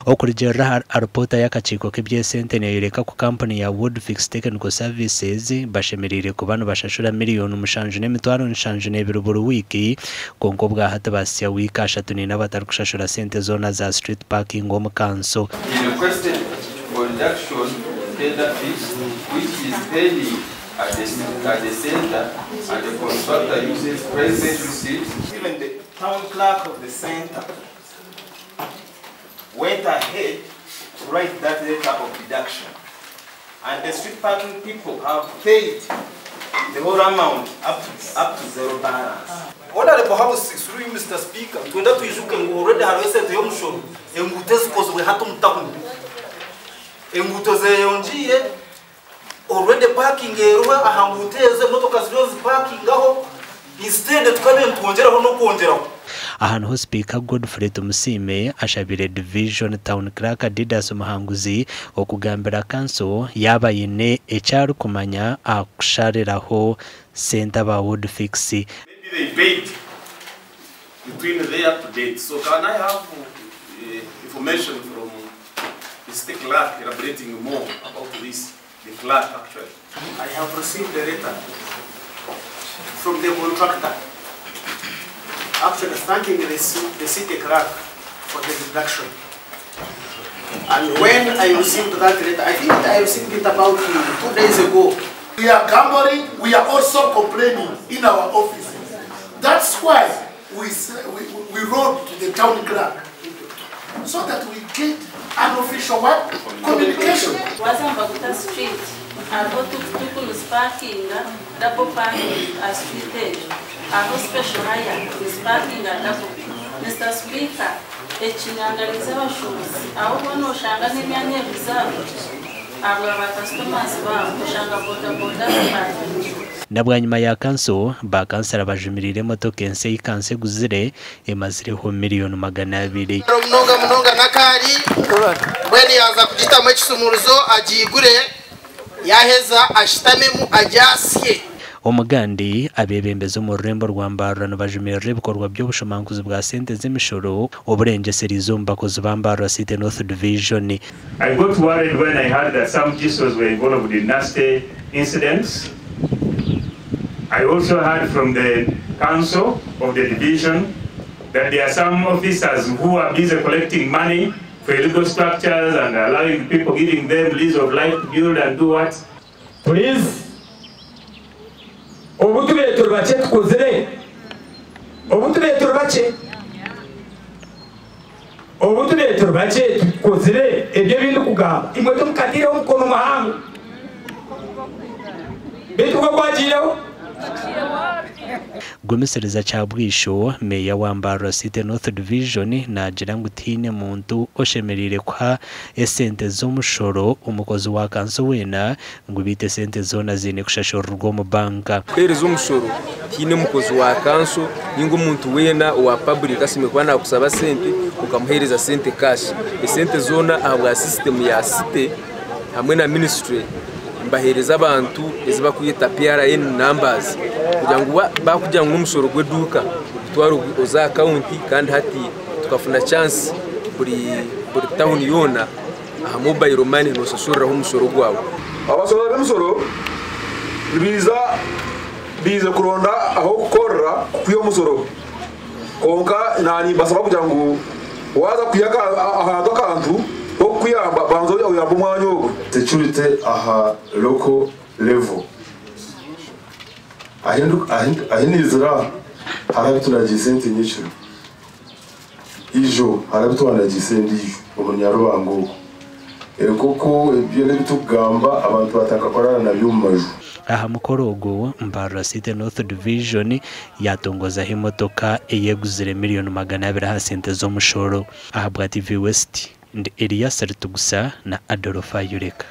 Okurugiirira aha arupoota y'akakiiko k'eby'esente neeyoreka ku kampuni ya Woodfix Technical Services bashemereire kuba nibashashura 7,702,000 buri wiiki kwonka obwa hati baasya wiiki 34 batarikushashura sente zoona za street parking omu kanso. He requested for reduction tender fees which is pending at the, at the center and the contractor uses private receipts. Even the town clerk of the center went ahead to write that letter of deduction. And the street parking people have paid the whole amount up to zero balance. Honorable House, through you, Mr. Speaker, twenda twijuke ngu already hariho esente y'omushoro. Enguuto ezikozirwe hati omu tawuni, enguuto zeyongiire. Already parking eriho aha nguuto ezo, emotoka ziriyo zipakingaho. Instead tukabe nitwongyeraho n'okwongyeraho. Aha niho Sipiika Godfrey Tumusiime ashabire Division Town Clerk Didas Muhanguzi okugambira kanso yaaba aine eki arikumanya aha kushariraho sente aba Woodfix. Maybe they paid between there to date. So can I have information from the city clerk elaborating more about this, the clerk actually? I have received a letter from the contractor actually thanking the city clerk for the deduction. And when I received that letter, I think I received it about 2 days ago. We are gambling, we are also complaining in our offices. That's why we wrote to the town clerk so that we get an official what? Communication. Wazamba kuta street hariho tukutuku nizipakinga double parking aha street egyo, hariho special hire nizipakinga double. Mr. Speaker, ekinyangariza abashuubuzi aho boona oshanga n'emyanya ebizaabo abo ba customers baabo oshanga bodaboda zipakinga. Na bwanyima ya kanso, bakansara bajumirire emotoka ensi ei kanso eguzire emazireho 200,000,000. Munonga munonga nakari mbwenu yaza kugitamu ekisumuruzo agigure yaheza ashitamemu agyasye. Omugandi abebembezi omu rurembo rwa Mbarara nibajumirira ebikorwa by'obushomankuzi bwa sente z'emishoro oburengyeserize omu bakozi ba Mbarara City North Division. I got worried when I heard that some GSOs were involved in nasty incidents. I also heard from the council of the division that there are some officers who are busy collecting money for illegal structures and allowing people, giving them lease of life to build and do what. Please, obu tubaire turi bakye tukozire, obu tubaire turi bakye, obu tubaire turi bakye tukozire ebyo ebindi kugamba imwe tumukatireho omukono muhango beitu gwe gwagiireho. Gumisiriza kya bwisho, meya wa Mbarara City North Division naagira ngu tihaine muntu oshemereire kuha esente z'omushoro omukozi wa kanso weena, ngu biite esente zoona ziine kushashurirwa omu banka. Kuheereza omushoro, tiine mukozi wa kanso ninga omuntu weena owa public asime kuba nakusaba sente ukamuheereza sente cash. Esente zoona ahabwa system ya city hamwe na ministry mbaheereza abantu ezi bakweta PRN numbers kugira ngu bakugira ngu omusoro gw'eduuka ogutwara oza akawunti. Kandi hati tukafuna chance buri tawuni yoona aha mobile money nosashuriraho omusoro gwawe. Abasoza b'emisoro biza bize kuronda aho kukorera kwiha omusoro, konka nani basaba kugira ngu waza kwiha ahantu akantu kokuyamba banza oyamba omwanya ogwo. Security aha local level ahinizira harabituragiye sente nyinshi ijo harabitwanagiye sente ijo omunyarubango koko ebyo nebitugamba abantu batakakorana nabyo mu maju. Aha mukoro ogwo, Mbarara City North Division yatongozaho emotoka eyeguzire 200,000,000 aha sente z'omushoro. Aha bwa TV West, ndi Elias Ritugusa na Adolphe Ayureka.